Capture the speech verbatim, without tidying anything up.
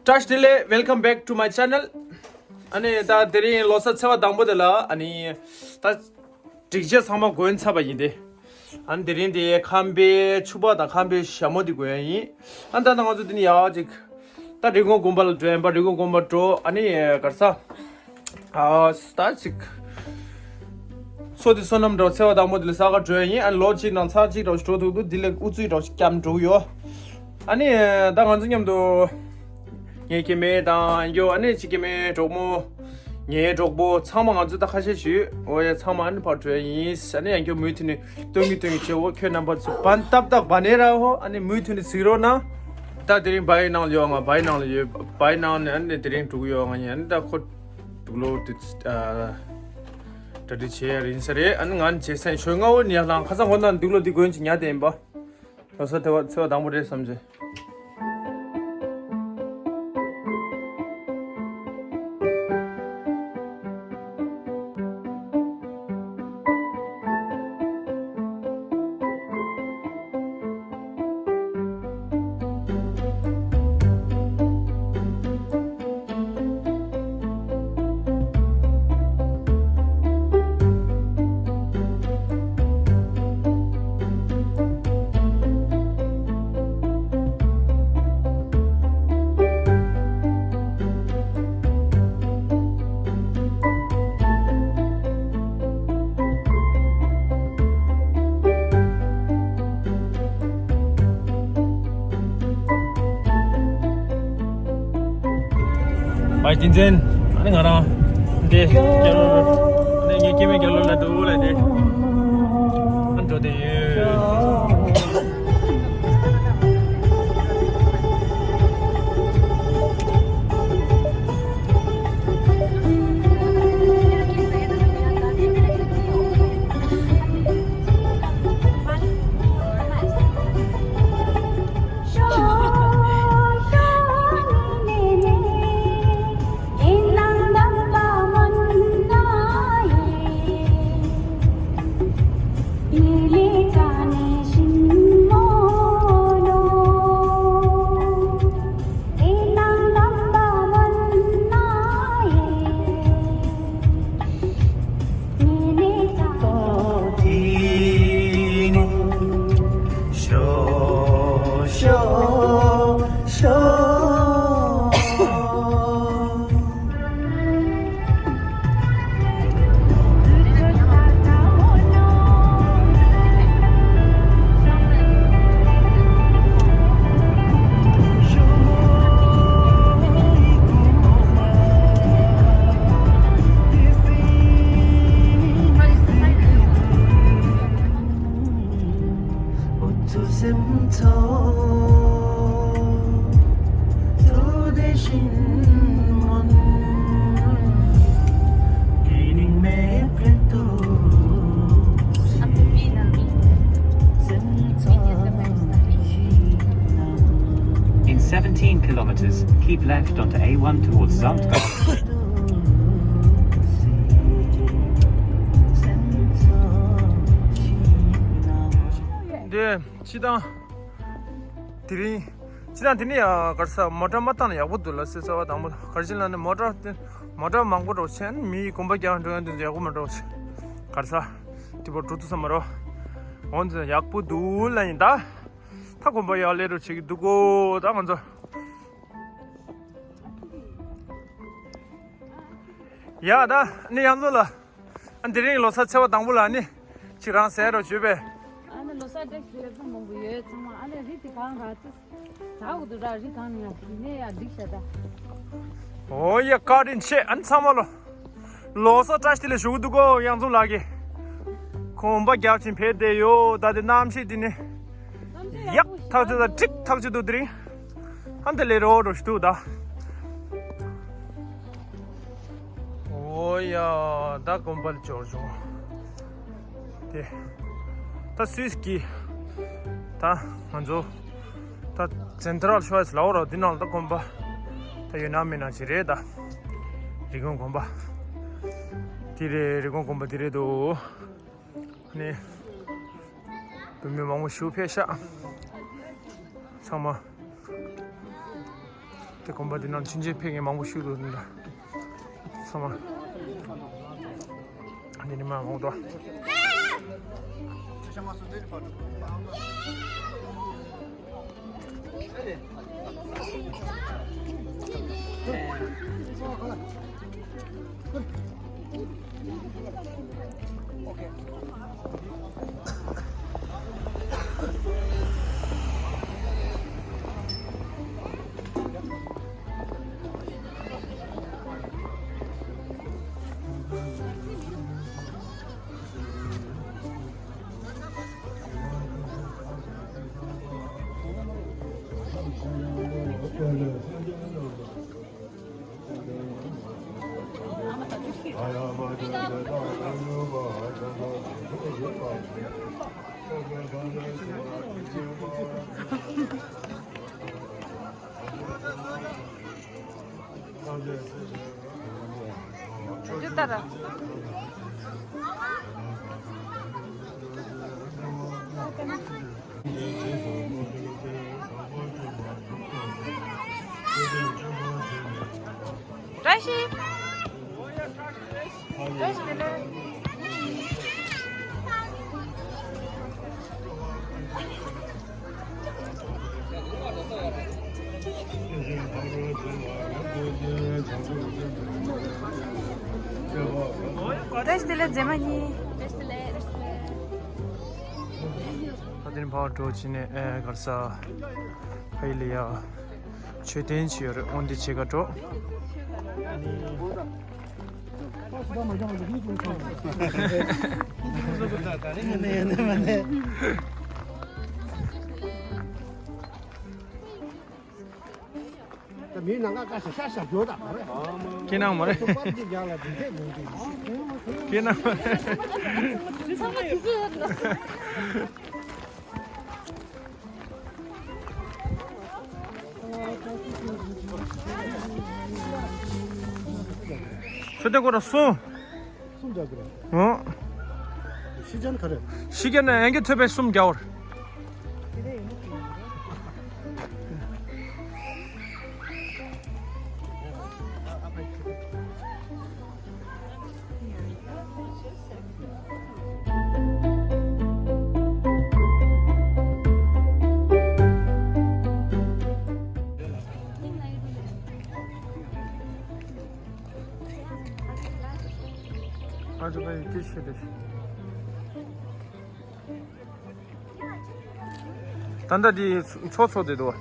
བཀྲ་ཤིས་བདེ་ལེགས། Welcome back to my channel. ཨ་ནི་ད་དེ་རིང་ལོ་གསར་ཚེས་པ་དང་པོ་དེ་ལ་ཨ་ནི་ད་སྒྲིག་ཆས་ཚང་མ་གོན་ཚར་བ་ཡིན་ཏེ། ཨ་ནི་དེ་རིང་དེ་ཁམས་པའི་ཕྱུ་པ་དང་ཁམས་པའི་ཞྭ་མོ་དེ་གོན་ཡ་ཡིན། ཨ་ནི་ད་ང་ཚོ་དེ་ནི་ཡག་ཅིག་ད་རི་ཀོན་དགོན་པ་ལ་འགྲོ་ཡིན་པ། རི་ཀོན་དགོན་པ་འགྲོ། ཨ་ནི་ག་རེ་ཟ། ཨ་ད་ཅིག་སོ་དེ་བསོད་ནམས་འདྲ་བོ་ཚེས་པ་དང་པོ་དེ་ལ་ས་ག་འགྲོ་ཡ་ཡིན། ཨ་ནི་ལོ་གཅིག་ནང་ཚར་གཅིག་འདྲ་བོ་ཞིག་འགྲོ་ཐུབ་འདུག་དེ་ལས་ཨུ་ཚུགས་འདྲ་བོ་ཞིག་བརྒྱབ་འགྲོ་གི་ཡོད། ཨ་ནི་ད་ང་ཚོ་མཉམ་དུ་ངའི་སྐྱེ་དམན་དང་ཡོ། ཨ་ནི་ཅིག་སྐྱེ་དམན་གྲོགས་མོ། ངའི་གྲོགས་པོ་ཚང་མ་ང་ཚོ་ད་ཁ་ཤས་ཞུས། འོ་ཡ། ཚང་མ་ཨ་ནི་ཕར་འགྲོ་ཡ་ཡིན། ཨ་ནི་ཡང་སྐྱར་མུ་མཐུད་ནས་སྟོན་གྱི་སྟོན་གྱི་བྱེད། འོ་ཁྱོད་རྣམ་པ་ཚོ་བན་ཏབ་ཏག་བ་ནས་ར་ཧོ། ཨ་ནི་མུ་མཐུད་ནས་གཟིགས་རོགས་གནང་། ད་དེ་རིང་བའི་ནང་ལ་ཡོད། ང་བའི་ནང་ལ་ཡོད། བའི་ནང་ནས་ཨ་ནི་དེ་རིང་འགྲོ་གི་ཡོད། ང་ཡིན། ཨ་ནི་ད་ཁོ་དུག་ལོག་དེ་གྲ་སྒྲིག་བྱེད་ཡ་ཡིན་ས་རེད། ཨ་ནི་ང་ནི་བྱེད་སེམས་ཞོལ་ང་འོ་ནས་ལང་ཁ་སང་ཁོ་ན་དུག་ལོག་དེ་གོན་ཅིག་ཉལ་དེ་ཡིན་པ། ལོ་གསར་ཚེས་པ་དང་པོ་རེད་བསམ་བྱས། བའི་རྒྱུ་མཚན། ཨ་ནི་ང་རང་འདི་རྒྱ་ལོ་ལ། ཨ་ནི་ངའི་སྐྱེ་དམན་རྒྱ་ལོ་ལ་འགྲོ་ལ་འདི། ཨ་འགྲོ་དེ་ཡོད། In seventeen kilometers, keep left onto A one towards Zamtgar. འདི་སྤྱི་བཏང་དེ་རིང་། སྤྱི་བཏང་དེ་ནི་ཡང་ག་རེ་ཟ། མོ་ཊ་མ་བཏང་ན་ཡག་པོ་འདུག་ལ་སེ་ས་བ་དང་པོ། ག་རེ་བྱས་ལབ་ན་མོ་ཊ་དེ་མོ་ཊ་མང་པོ་འགྲོ་ཆེན་མིའི་གོམ་པ་རྒྱག་འགྲོ་ཡང་དེ་ཡག་པོ་མ་འགྲོ་ཆེ། ག་རེ་ཟ། དེ་བར་འགྲོ་ཐུབ་ས་མ་རོ། འོན་ཀྱང་ཡག་པོ་འདུག་ལ་ཡིན་ད། ད་གོམ་པ་ཡག་ལས་འགྲོ་བྱེད་ཀྱི་འདུག་གོ། ད་ང་ཚོ་ཡ་ད་ནི་ཡང་ཚོ་ལ། ཨ་དེ་རིང་ལོ་གསར་ཚེས་པ་དང་པོ་ལ་ནི་ཅིག་རང་ཟས་རོ་བྱོས་པས། ཨ་ནི་ལོ་གསར་བཀྲ་ཤིས་བདེ་ལེགས་མང་པོ་ཡོད་ཚང་མ། ཨ་ནི་རི་དེ་གང་ག་ཚོད་ཟ་འོ་དུ་ར་རི་གང་ནས་ཡ་ནས་ཡ་འགྲིག་ཤ་ད། ཨོ་ཡ་བཀའ་དྲིན་ཆེ། ཨ་ནི་ཚང་མ་ལོ་ལོ་གསར་བཀྲ་ཤིས་བདེ་ལེགས་ཞུ་གི་འདུག་གོ། གཡང་འཛོམས་ལགས་ཀྱིས་གོམ་པ་རྒྱབ་ཅིང་ཕེབས་བསྡད་ཡོད། ད་དེ་གནམ་གཤིས་དེ་ནི་ཡག་ཐག་ཆོད་ད་འགྲིག་ཐག་ཆོད་འདུག་དེ་རིང་། ཨ་འདི་ལས་རོ་རོ་ཞུ་འདུག་ད། ཨོ་ཡ་ད་གོམ་པ་ལ་འབྱོར་བྱུང་། དེ་ད་སུད་སི་གི་ད་ང་ཚོ་ད་ཛེན་ཊ་རལ་ཤོ་ཡས་ལའོ་རོ་འདི་ནང་ལ་ད་གོམ་པ་ད་ཡོད་ན་མེད་ན་ཅི་རེད་ད། རི་ཀོན་གོམ་པ་དེ་རེད། རི་ཀོན་གོམ་པ་དེ་རེད་འདུག་ནི་བུད་མེད་མང་པོ་ཞིག་ཕེབས་ཤག་ཚང་མ། དེ་དགོན་པ་འདི་ནང་མཆོད་མཇལ་ཕེབས་མཁན་མང་པོ་ཞིག་འདུག་འདི་འདྲ། ཚང་མ་འདི་ནི་མ་མང་པོ་འདུག་བཀྲ་ཤིས། བཀྲ་ཤིས་བདེ་ལེགས། བཀྲ་ཤིས་བདེ་ལེགས་མཛེས་མ་གཉིས། བཀྲ་ཤིས་བདེ་ལེགས། ད་དེ་ནས་ཕར་འགྲོ་བྱས་ནས་ཨེ་ག་རེ་ཟ། ཕ་ཡི་ལ་ཡ། མཆོད་རྟེན་ཅིག་ཡོད་རེད། འོ་འདི་བྱེད་ག་འགྲོ། ད་མིའི་ནང་ཁ་ཁ་ཤ་ཤ་ཤ་བརྗོད་དང་མ་རེད། ཁྱེད་ནང་མ་རེད། སོ་པར་གྱི་རྒྱག་ལ་དེ་འཐད་མོང་དུས། ཁྱེད་ནང་མ་རེད། ཚང་མ་དེ་ཚོ་ཡོད་རེད། མཆོད་རྟེན་སྐོར་ར་གསུམ། གསུམ་རྒྱག་གི་རེད། ཨོ། ཤི་ཅན་ག་རེ། ཤི་ཅན་ན་ཡང་གི་ཐོད་པའི་གསུམ་རྒྱག་བར། ཨ་ཅོ་པའི་ཏི་ཤི་ཏི་ཤི། ད་ལྟ་འདི་ཚོ་ཚོ་དེ་འདུག